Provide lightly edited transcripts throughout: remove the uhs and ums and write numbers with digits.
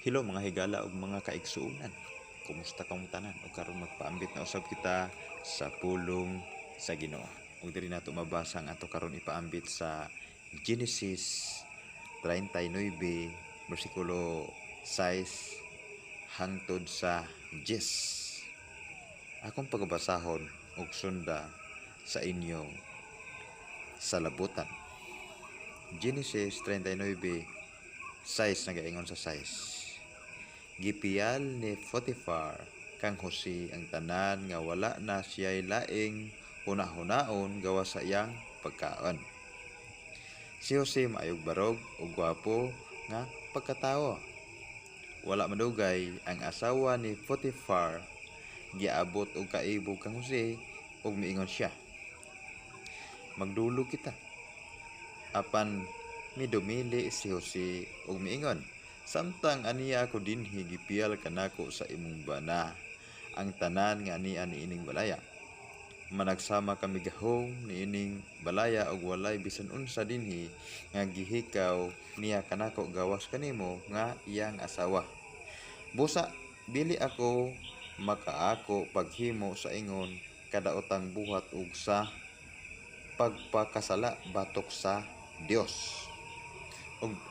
Hello, mga higala ug mga kaigsuonan. Kumusta kamong tanan? Ug karon magpaambit na usab kita sa pulong sa Ginoo. Ug diri nato mabasa ang ato karon ipaambit sa Genesis 39 bersikulo 6 hangtod sa 10. Akong pagbasahon ug sunda sa inyong salabutan. Genesis 39 6 nagaingon sa 6. Gipiyal ni Potiphar kang Jose ang tanan nga wala na siya'y laing hunahunaon gawas sa iyang pagkaon. Si Jose maayog barog ug gwapo nga pagkatawo. Wala madugay, ang asawa ni Potiphar giabot og kaibog kang Jose ug miingon siya, "Magdulog kita." Apan midumili si Jose ug miingon, "Samtang aniya ako dinhi, gipiyal kanako sa imong bana ang tanan nga ania niining balaya. Managsama kami gahom niining balaya ug walay bisan unsa dinhi nga gihikaw niya kanako gawas kanimo nga iyang asawa. Busa dili ako makaako paghimo sa ingon kadaotang buhat ug sa pagpakasala batok sa Dios."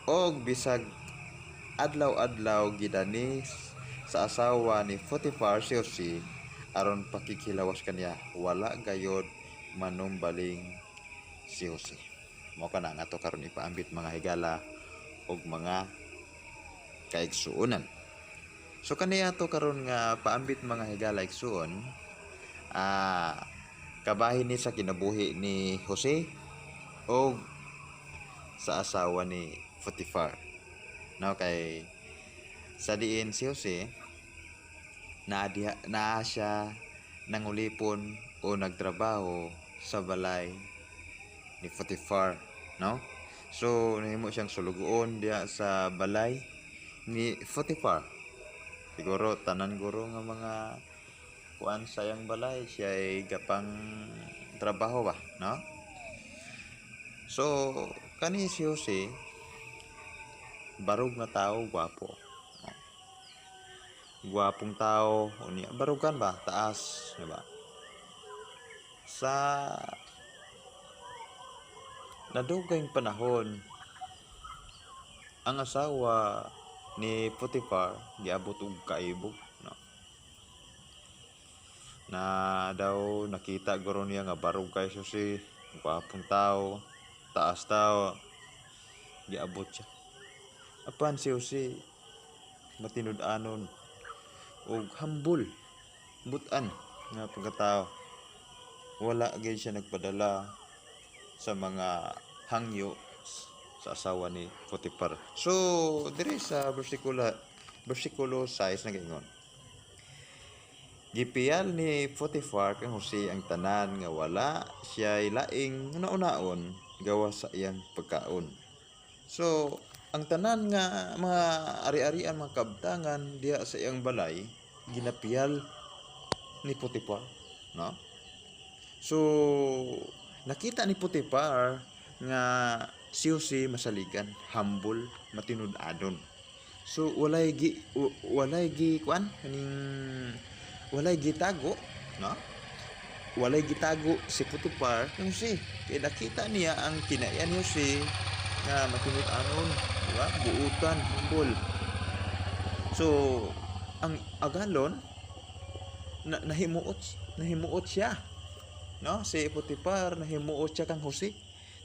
Ug bisag adlaw-adlaw gidani sa asawa ni Potiphar si Jose aron pakighilawas kaniya, wala gayod manumbaling si Jose. Mao kana ang ato karon ipaambit, mga higala ug mga kaigsuonan. So kani ato karon nga paambit, mga higala, igsuon, kabahin ni sa kinabuhi ni Jose og sa asawa ni Potiphar. No, kay sa diin si Jose naa diha naa siya nangulipon o nagtrabaho sa balay ni Potiphar, no? So nahimo siyang sulugoon diha sa balay ni Potiphar. Siguro tanan guro nga mga kuan sa iyang balay siya ay gapang trabaho ba, no? So kani si Jose barog nga tao, gwapo. No? Gwapong tao, unya barugan ba, taas, di ba? Sa nadugay panahon, ang asawa ni Potiphar giabot og kaibog, no? Na daw nakita guro niya nga barog kay si gwapong tao, taas tao, giabot siya. Apan si Jose matinud-anon ug humble, butan nga pagkatao. Wala gyud siya nagpadala sa mga hangyo sa asawa ni Potiphar. So diri sa bersikulo 6 nagaingon. Gipiyal ni Potiphar kang Jose ang tanan nga wala siya laing hunahunaon gawas sa iyang pagkaon. So ang tanan nga mga ari-arian, mga kabtangan diha sa iyang balay, ginapiyal ni Potiphar, no? So nakita ni Potiphar nga si Jose masaligan, humble, matinud-anon. So walay gi kuan kaning walay gitago, no? Walay gitago si Potiphar kang Jose. Kay nakita niya ang kinaian ni Jose nga matinud-anon, di ba? Buutan, humble. So ang agalon na, nahimuot siya. No? Si Potiphar nahimuot siya kang Jose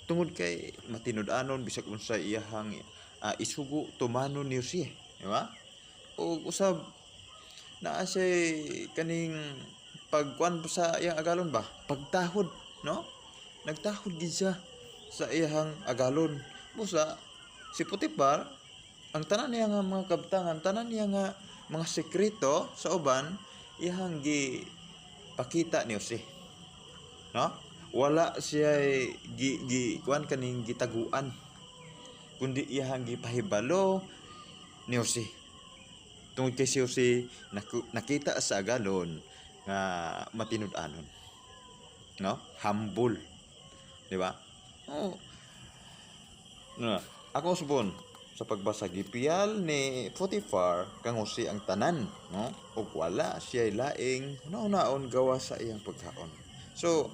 tungod kay matinud-anon, bisag unsa iyahang isugo, tumanon ni Jose, di ba? O usab naa siya kaning pagkuan sa iyang agalon ba? Pagtahod, no? Nagtahod gid siya sa iyang agalon. Busa si Potiphar, ang tanan niya nga mga kabtangan, tanan niya nga mga sekreto sa uban, iyang gi pakita ni Jose. No? Wala siya gi, gi kuan kaning gitaguan, kundi iyang gipahibalo ni Jose. Tungod kay si Jose nakita sa agalon nga matinud-anon. No? Humble. Di ba? Oo. No, ako subon, Sa pagbasa, gipiyal ni Potiphar kang Jose ang tanan, no? Ug wala siya laing hunahunaon gawas sa iyang pagkaon. So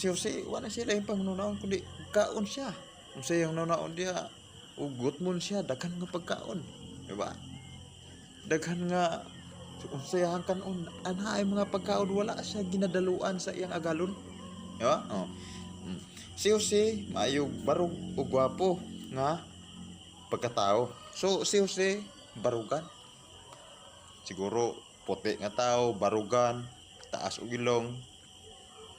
si Jose, wala siya laing panghunahunaon kundi kaon siya. Unsa iyang hunahunaon diha, ug gutmon siya, daghan nga pagkaon, di ba? Daghan nga unsa iyang kanon, anaay mga pagkaon, wala siya ginadaluan sa iyang agalon, di ba? Oh. Si Jose maayo, barog ug gwapo nga pagkatao. So si Jose barugan. Siguro puti nga tao, barugan, taas og ilong,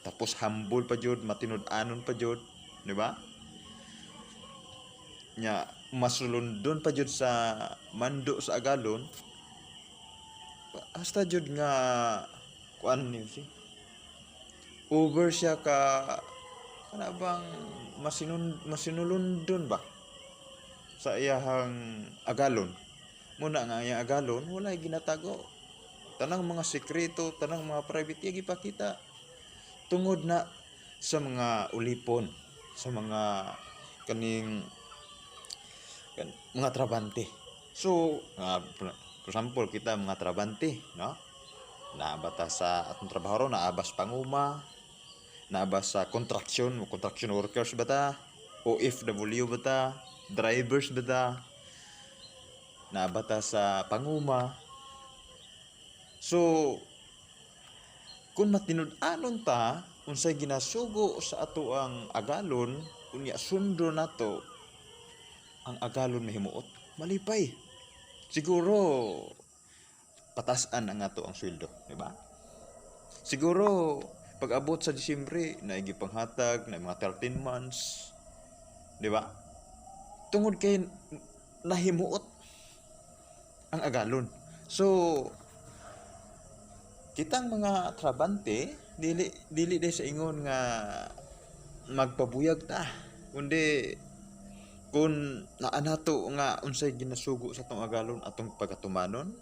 tapos humble pa jud, matinud-anon pa jud, di ba? Nya masulundon pa jud sa mando sa agalon. Hasta jud nga kuan ni si over siya ka kana bang masinulundon ba sa iyahang agalon. Muna nga iyang agalon walay ginatago. Tanang mga sekreto, tanang mga private iya gipakita tungod na sa mga ulipon, sa mga kaning mga trabante. So, for example, kita mga trabante, no? Naa ba ta sa atong trabaho ron, naa ba sa panguma, naa ba sa construction, construction workers ba ta, OFW ba ta, drivers ba ta, naa ba ta sa panguma. So, kung matinud-anon ta, unsay ginasugo sa ato ang agalon, unya sundo nato, ang agalon mahimuot, malipay. Siguro, patasan ang ato ang sweldo, di ba? Siguro, pag abot sa Disyembre, naay gipanghatag, na mga 13 months, di ba? Tungod kay nahimuot ang agalon. So, kitang mga trabante, dili dili day sa ingon nga magpabuyag ta, kundi kung naa nato nga unsay ginasugo sa atong agalon atong pagkatumanon,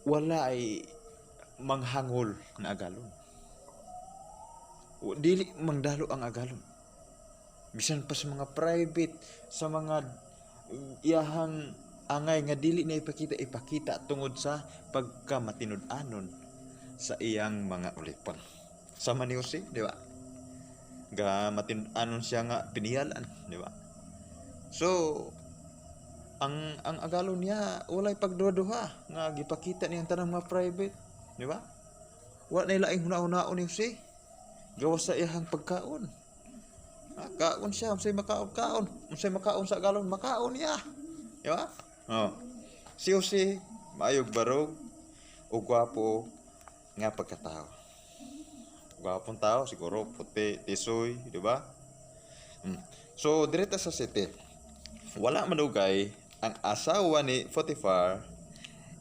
wala ay manghangol nga agalon. Dili mangdalo ang agalon. Bisan pa sa mga private, sa mga iyahang angay nga dili na ipakita, ipakita tungod sa pagkamatinud-anon sa iyang mga ulipon. Sama ni Jose, di ba? Ga matinud-anon siya nga piniyalan, di ba? So, ang agalon niya walay pagduha-duha nga gipakita niyang tanang mga private, di ba? Wala na laing huna-hunaon ni Jose gawas sa iyang pagkaon. Kaon siya, unsay makaon kaon, unsay makaon sa agalon, makaon niya. Di ba? Oh. Si Jose maayog barog ug gwapo nga pagkatao. Gwapong tao, siguro puti, tisoy, di ba? So, direta sa city. Wala madugay ang asawa ni Potiphar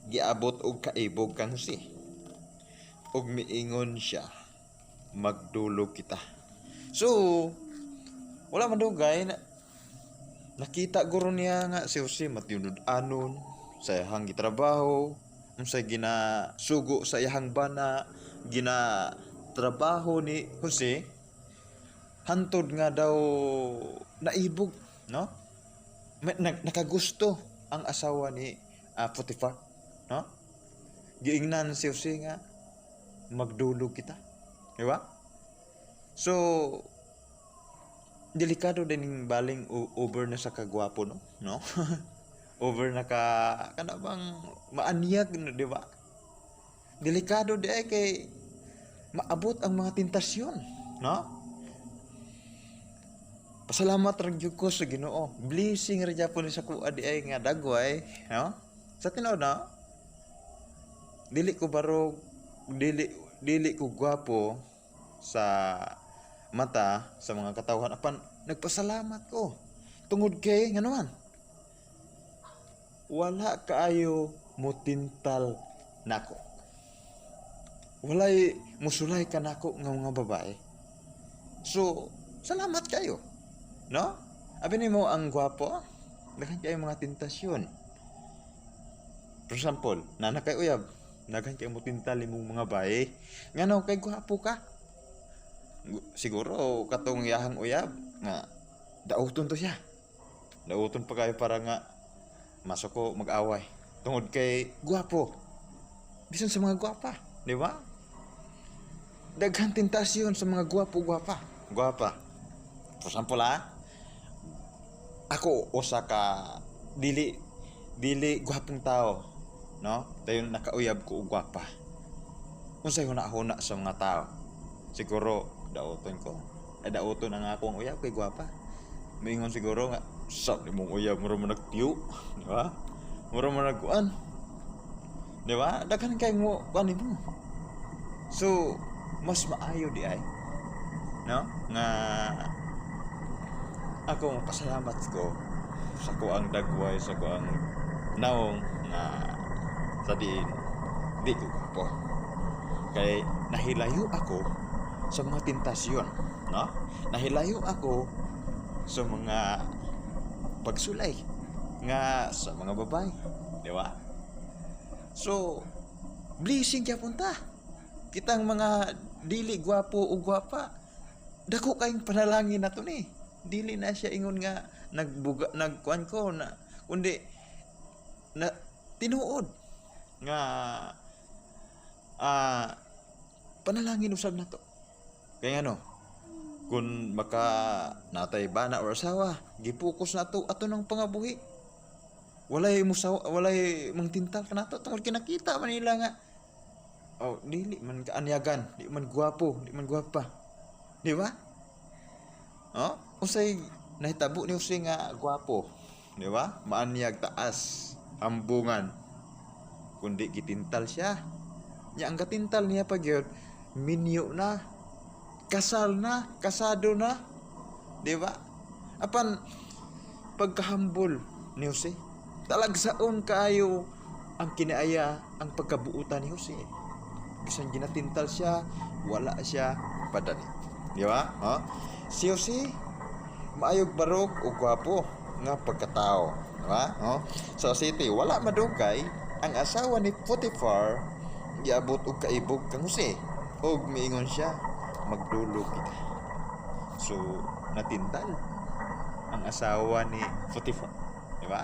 giabot og kaibog kang Jose. Ug miingon siya, "Magdulog kita." So, wala madugay na nakita guro niya nga si Jose matinud-anon sa iyang gitrabaho, unsay ginasugo sa iyang bana, gina trabaho ni Jose, hantod nga daw naibog, no? Nakagusto ang asawa ni Potiphar, no? Giingnan si Jose nga "Magdulog kita." Di ba? So, delikado din yung baling over na sa kagwapo, no? No? Over na ka, kana bang maanyag, no, di ba? Delikado di ay kay maabot ang mga tentasyon, no? Pasalamat ra gyud ko sa Ginoo. Blessing ra gyapon ni sa kuha di ay nga dagway, no? Sa tinuod na, dili ko barog, dili dili ko gwapo sa mata sa mga katawhan, apan nagpasalamat ko tungod kay ngano man wala kaayo motintal nako, walay musulay kanako nga mga babae. So salamat kayo, no? Abi nimo ang gwapo, daghan kayo mga tentasyon. For example, nana kay uyab, daghan kayo mo tintal imong mga bae, ngano kay gwapo ka. Siguro katong iyahang uyab nga dauton to siya. Dauton pa kayo para nga masuko, mag-away. Tungod kay gwapo. Bisan sa mga gwapa, di ba? Daghan tentasyon sa mga gwapo, gwapa. Gwapa. For example, ako usa ka dili dili gwapong tao, no? Dayon nakauyab ko og gwapa. Unsay huna-huna sa mga tao? Siguro dauton ko. Ay, dauton ang akong uyab kay gwapa. Moingon siguro nga sa imong uyab mura man nagtiyo, di ba? Mura man nagkuan. Di ba? Daghan kay mo kuan nimo. So, mas maayo di ay, no? Nga ako pasalamat ko sa kuang dagway, sa kuang naong nga sa diin di ko gwapo. Kay nahilayo ako sa mga tentasyon, no? Nahilayo ako sa mga pagsulay nga sa mga babae, di ba? So, blessing kaya punta. Kitang mga dili gwapo o gwapa, dako kayong panalangin na to ni. Dili na siya ingon nga nagbuga nagkuan ko na, kundi na tinuod nga panalangin usab na to. Kaya ano, kung maka natay bana or asawa, gipokus na to ato ng pangabuhi. Walay musaw, walay mangtintal kanato tungod kinakita man nila nga oh, dili man kaanyagan, di man gwapo, di man gwapa. Di ba? Oh, unsay nahitabo ni Jose nga gwapo, di ba? Maanyag, taas, ambungan. Kundi gitintal siya. Nya ang katintal niya pa gyud, minyo na, kasal na, kasado na. Di ba? Apan pagkahambol ni Jose, talagsaon kaayo ang kinaaya ang pagkabuutan ni Jose. Bisan ginatintal siya, wala siya padani. Di ba? Oh? Si Jose, maayog barog o gwapo nga pagkatao. Di ba? Oh? Sa city, wala madugay, ang asawa ni Potiphar giabot og kaibog kang Jose. Og miingon siya, "Magdulog kita." So, natintal ang asawa ni Potiphar. Di ba?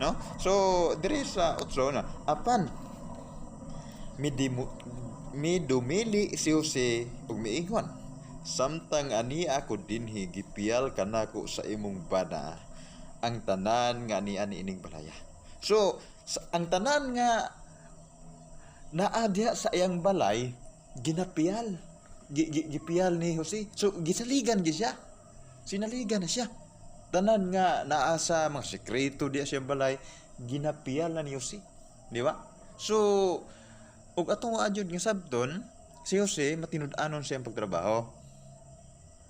No? So, diri sa otso na, apan midumili si Jose ug miingon, "Samtang ani ako dinhi, gipiyal kanako sa imong bana ang tanan nga ani ani ining balaya." So, ang tanan nga naa diha sa iyang balay ginapiyal. Gipiyal ni Jose. So, gisaligan gi siya. Sinaligan na siya. Tanan nga naa sa mga sekreto diha sa iyang balay, ginapiyal na ni Jose. Di ba? So, ug atong adyod nga sabton, si Jose matinud-anon sa iyang pagtrabaho.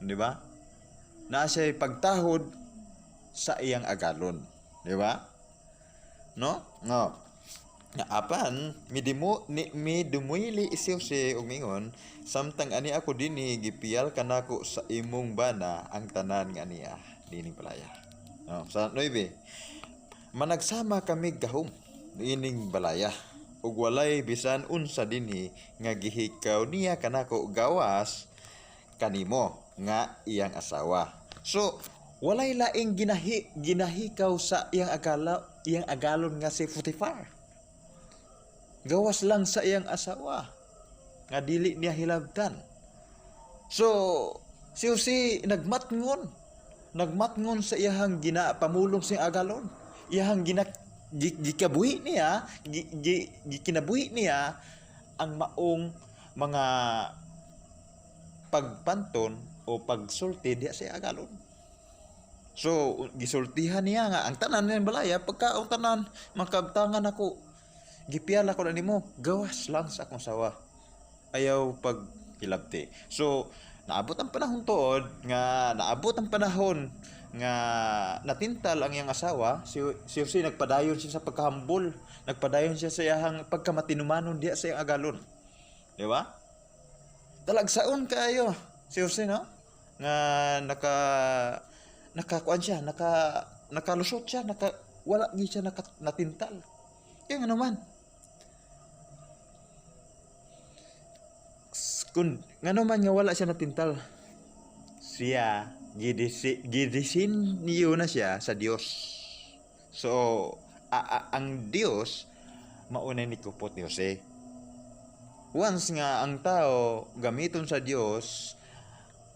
Di ba? Naa siya pagtahod sa iyang agalon. Di ba? No? No. Nga apan midimo ni midumili si Jose ug mingon, "Samtang ani ako dinhi, gipiyal kanako sa imong bana ang tanan nga niya dining balaya." No, sa 9, "Managsama kami gahom niining balaya ug walay bisan unsa dinhi nga gihikaw niya kanako gawas kanimo nga iyang asawa." So walay laing ginahikaw sa iyang agala, iyang agalon nga si Potiphar. Gawas lang sa iyang asawa nga dili niya hilabtan. So si Jose nagmatngon. Nagmatngon sa iyahang ginapamulong sa iyang agalon. Iyahang gikabuhi niya, gikinabuhi niya ang maong mga pagpanton o pagsulti diha sa iyang agalon. So, gisultihan niya nga ang tanan ng balaya, pagkaon, tanan, makabtangan ako, gipiyal ako na nimo, gawas lang sa akong sawa. Ayaw pag hilabti. So, naabot ang panahon tuod nga naabot ang panahon nga natintal ang iyang asawa, si Jose nagpadayon siya sa pagkahambol, nagpadayon siya sa iyang pagkamatinumanon diha sa iyang agalon. Di ba? Talagsaon kaayo si Jose, no? Nga nakakuan siya, nakalusot siya, wala gi siya natintal. Kaya nga naman, kung ngano man nga wala siya natintal si Siya gidisinyo na siya sa Dios. So ang Dios maunay ni kupot ni Jose. Once nga ang tao gamiton sa Dios,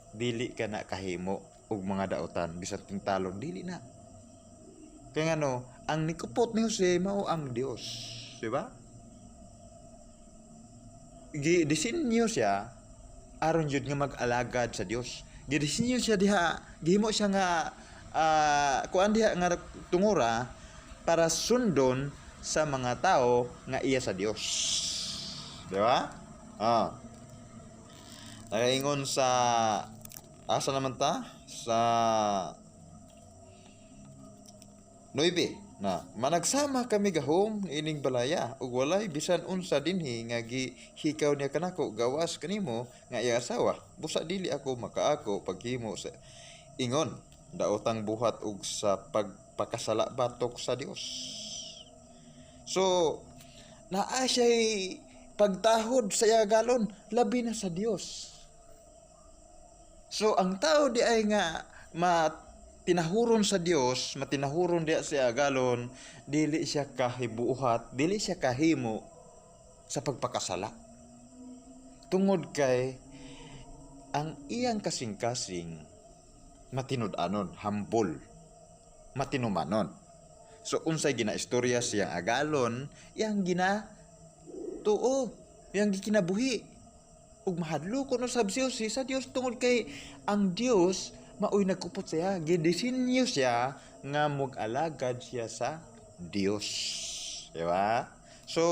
dili ka na kahimo og mga daotan, bisan tintalon dili na. Kaya ngano, ang nikupot ni Jose mao ang Dios, di ba? Gidisinyo siya aron jud nga mag-alagad sa Dios. Gidisinyo siya diha, gihimo siya nga kuan diha nga tungura para sundon sa mga tao nga iya sa Dios. Di ba? Ah. Nakaingon sa asa naman ta? Sa 9 na managsama kami gahom ining balaya ug walay bisan unsa dinhi nga gihikaw niya kanako gawas kanimo nga iya asawa. Busa dili ako makaako paghimo sa ingon daotang buhat ug sa pagpakasala batok sa Dios. So naa siya'y pagtahod sa iya galon, labi na sa Dios. So ang tao di ay nga matinahuron sa Dios, matinahuron diya siya galon, dili siya kahibuhat, dili siya kahimo sa pagpakasala. Tungod kay ang iyang kasing-kasing matinud-anon, humble, matinumanon. So unsay ginaistorya siyang agalon, iyang gina tuo, iyang gikinabuhi. Ug mahadlok kuno sab si Jose sa Dios tungod kay ang Dios maoy nagkupot siya, gidisinyo siya nga mag-alagad siya sa Dios. Di ba? So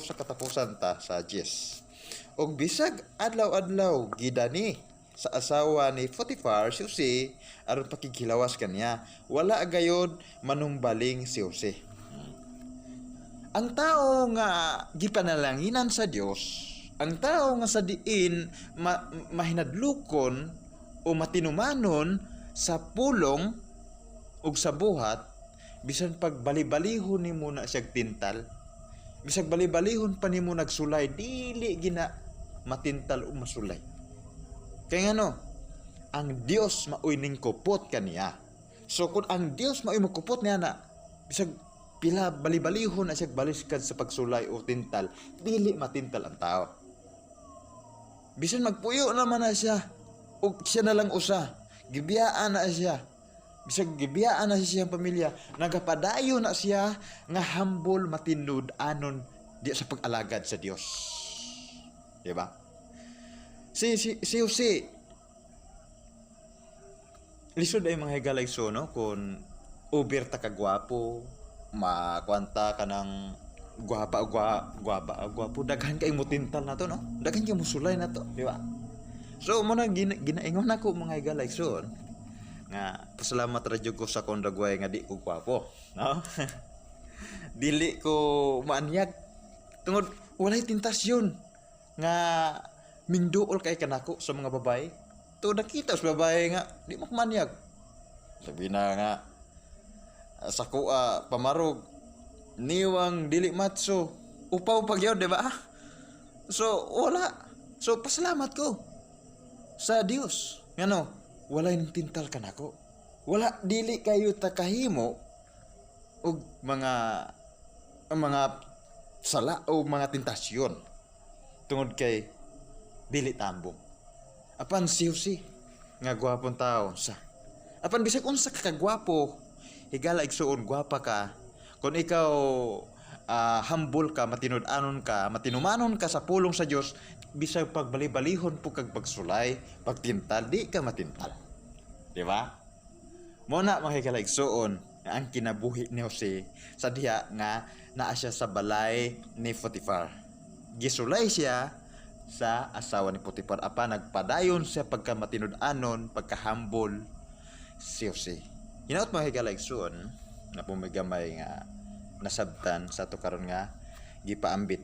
sa katapusan ta sa 10. Og bisag adlaw-adlaw gidani sa asawa ni Potiphar si Jose aron pakighilawas kaniya, wala gayod manumbaling si Jose. Ang tao nga gipanalanginan sa Dios, ang tao nga sa diin mahinadlukon o matinumanon sa pulong ug sa buhat, bisan pag bali-balihon nimo na siyag tintal, bisag bali-balihon pa nimo nagsulay, dili gina matintal o masulay. Kaya ngano, ang Dios maoy ning kupot kaniya. So kung ang Dios maoy mokupot niya na, bisag pila bali-balihon na siya baliskad sa pagsulay o tintal, dili matintal ang tao. Bisan magpuyo naman na siya, o siya na lang usa, gibiyaan na siya. Bisag gibiyaan na siya siyang pamilya, nagapadayo na siya nga humble, matinud-anon di sa pag-alagad sa Dios. Di ba? Si Jose, lisod ay mga higala, igsoon, no? Kung over ta ka gwapo, makwanta ka ng gwapa, gwapa, gwapo, daghan kay mo tintal na to, no? Daghan kay mo sulay na to, di ba? So mo na ginaingon nako, mga higala, igsoon, nga pasalamat ra jud ko sa akong dagway nga di ko gwapo, no? Dili ko maanyag tungod walay tentasyon nga mingduol kay kanako sa mga babae. To nakita sa babae nga di mo maanyag. Sabi na nga sa kuha pamarog niwang dili matso upaw pag yun, di ba? So wala. So pasalamat ko sa Dios ngano walay ning tintal kanako. Wala, dili kayo takahimo og mga sala o mga tentasyon tungod kay dili tambong. Apan si Jose nga gwapong tao sa apan bisag unsa ka kagwapo, higala, igsuon, gwapa ka, kung ikaw humble ka, matinud-anon ka, matinumanon ka sa pulong sa Dios, bisag pagbali-balihon po kag pagsulay, pagtintal, di ka matintal, di ba? Mo na, mga higala, igsuon, ang kinabuhi ni Jose sa diha nga naa siya sa balay ni Potiphar. Gisulay siya sa asawa ni Potiphar apan nagpadayon siya pagka matinud-anon, pagka-humble si Jose. Hinaot, mga higala, igsuon, na pumigamay nga nasabtan sa ato karon nga gipaambit.